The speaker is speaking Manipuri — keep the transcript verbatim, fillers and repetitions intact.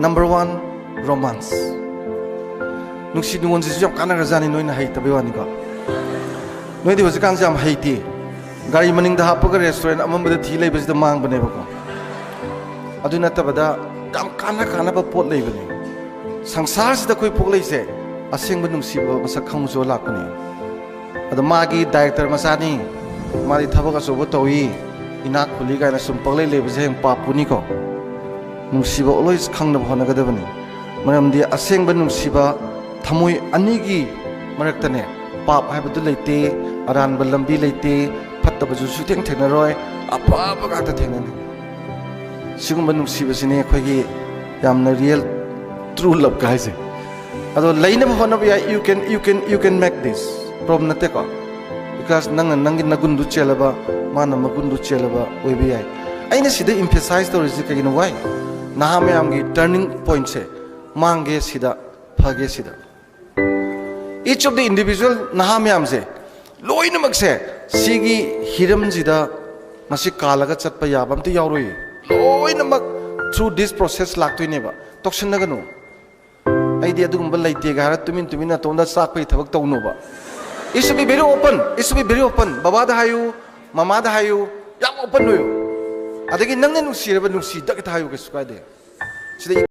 Number one, romance. ꯅꯨꯡꯁꯤ ꯅꯨꯡꯉꯣꯟꯁꯤꯁꯨ ꯌꯥꯝ ꯀꯥꯟꯅꯈ꯭ꯔꯖꯥꯠꯅꯤ, ꯅꯣꯏꯅ ꯍꯩꯇꯕꯩ ꯋꯥꯅꯤꯀꯣ꯫ ꯅꯣꯏꯗꯤ ꯍꯧꯖꯤꯛꯀꯥꯟꯁꯦ ꯌꯥꯝ ꯍꯩꯇꯦ꯫ ꯒꯥꯔꯤ ꯃꯅꯤꯡꯗ ꯍꯥꯞꯄꯒ restaurant ꯑꯃꯝꯕꯗ ꯊꯤ ꯂꯩꯕꯁꯤꯗ ꯃꯥꯡꯕꯅꯦꯕꯀꯣ꯫ ꯑꯗꯨ ꯅꯠꯇꯕꯗ ꯌꯥꯝ ꯀꯥꯟꯅ ꯀꯥꯟꯅꯕ ꯄꯣꯠ ꯂꯩꯕꯅꯦ꯫ ꯁꯪꯁꯥꯔꯁꯤꯗ ꯑꯩꯈꯣꯏ ꯄꯣꯛꯂꯛꯏꯁꯦ ꯑꯁꯦꯡꯕ ꯅꯨꯡꯁꯤꯕ ꯃꯁꯛ ꯈꯪꯉꯨꯁꯨ ꯂꯥꯛꯄꯅꯦ꯫ ꯑꯗꯣ ꯃꯥꯒꯤ director ꯃꯆꯥꯅꯤ, ꯃꯥꯗꯤ ꯊꯕꯛ ꯑꯆꯧꯕ ꯇꯧꯏ, ꯏꯅꯥꯛ ꯈꯨꯜꯂꯤ ꯀꯥꯏꯅ ꯁꯨꯝ ꯄꯪꯂꯩ ꯂꯩꯕꯁꯦ ꯍꯌꯦꯡ ꯄꯥꯞꯄꯨꯅꯤꯀꯣ꯫ ꯅꯨꯡꯁꯤꯕ always ꯈꯪꯅꯕ ꯍꯣꯠꯅꯒꯗꯕꯅꯤ꯫ ꯃꯔꯝꯗꯤ ꯑꯁꯦꯡꯕ ꯅꯨꯡꯁꯤꯕ ꯊꯃꯣꯏ ꯑꯅꯤꯒꯤ ꯃꯔꯛꯇꯅꯦ, ꯄꯥꯞ ꯍꯥꯏꯕꯗꯨ ꯂꯩꯇꯦ, ꯑꯔꯥꯟꯕ ꯂꯝꯕꯤ ꯂꯩꯇꯦ, ꯐꯠꯇꯕꯁꯨ ꯁꯨꯊꯦꯡ ꯊꯦꯡꯅꯔꯣꯏ, ꯑꯐꯕ ꯉꯥꯛꯇ ꯊꯦꯡꯅꯅꯤ꯫ ꯁꯤꯒꯨꯝꯕ ꯅꯨꯡꯁꯤꯕꯁꯤꯅꯤ ꯑꯩꯈꯣꯏꯒꯤ ꯌꯥꯝꯅ real true love ꯀ ꯍꯥꯏꯁꯦ꯫ ꯑꯗꯣ ꯂꯩꯅꯕ ꯍꯣꯠꯅꯕ ꯌꯥꯏ, you can, you can, you can make this, problem ꯅꯠꯇꯦꯀꯣ꯫ Because ꯅꯪꯅ ꯅꯪꯒꯤ ꯅꯒꯨꯟꯗꯨ ꯆꯦꯜꯂꯕ, ꯃꯥꯅ ꯃꯒꯨꯟꯗꯨ ꯆꯦꯜꯂꯕ ꯑꯣꯏꯕ ꯌꯥꯏ꯫ ꯑꯩꯅ ꯁꯤꯗ emphasize ꯇꯧꯔꯤꯁꯦ ꯀꯩꯒꯤꯅꯣ? Why? ꯅꯍꯥ ꯃꯌꯥꯝꯒꯤ turning point ꯁꯦ, ꯃꯥꯡꯒꯦ ꯁꯤꯗ, ꯐꯒꯦ ꯁꯤꯗ꯫ Each of the individual ꯅꯍꯥ ꯃꯌꯥꯝꯁꯦ, ꯂꯣꯏꯅꯃꯛꯁꯦ ꯁꯤꯒꯤ ꯍꯤꯔꯝꯁꯤꯗ ꯃꯁꯤ ꯀꯥꯜꯂꯒ ꯆꯠꯄ ꯌꯥꯕ ꯑꯝꯇ ꯌꯥꯎꯔꯣꯏꯌꯦ꯫ ꯂꯣꯏꯅꯃꯛ through this process ꯂꯥꯛꯇꯣꯏꯅꯦꯕ꯫ ꯇꯧꯁꯤꯟꯅꯒꯅꯨ꯫ "ꯑꯩꯗꯤ ꯑꯗꯨꯒꯨꯝꯕ ꯂꯩꯇꯦꯒ" ꯍꯥꯏꯔ ꯇꯨꯃꯤꯟ ꯇꯨꯃꯤꯟ ꯅꯇꯣꯝꯗ ꯆꯥꯛꯄꯒꯤ ꯊꯕꯛ ꯇꯧꯅꯣꯕ꯫ It should be very open, it should be very open꯫ ꯕꯕꯥꯗ ꯍꯥꯏꯌꯨ, ꯃꯃꯥꯗ ꯍꯥꯏꯌꯨ, ꯌꯥꯝ open ꯑꯣꯏꯌꯨ꯫ ꯑꯗꯒꯤ ꯅꯪꯅ ꯅꯨꯡꯁꯤꯔꯕ ꯅꯨꯡꯁꯤꯗ ꯈꯤꯇ ꯍꯥꯏꯌꯨ, ꯀꯩꯁꯨ ꯀꯥꯏꯗꯦ꯫ ꯁꯤꯗ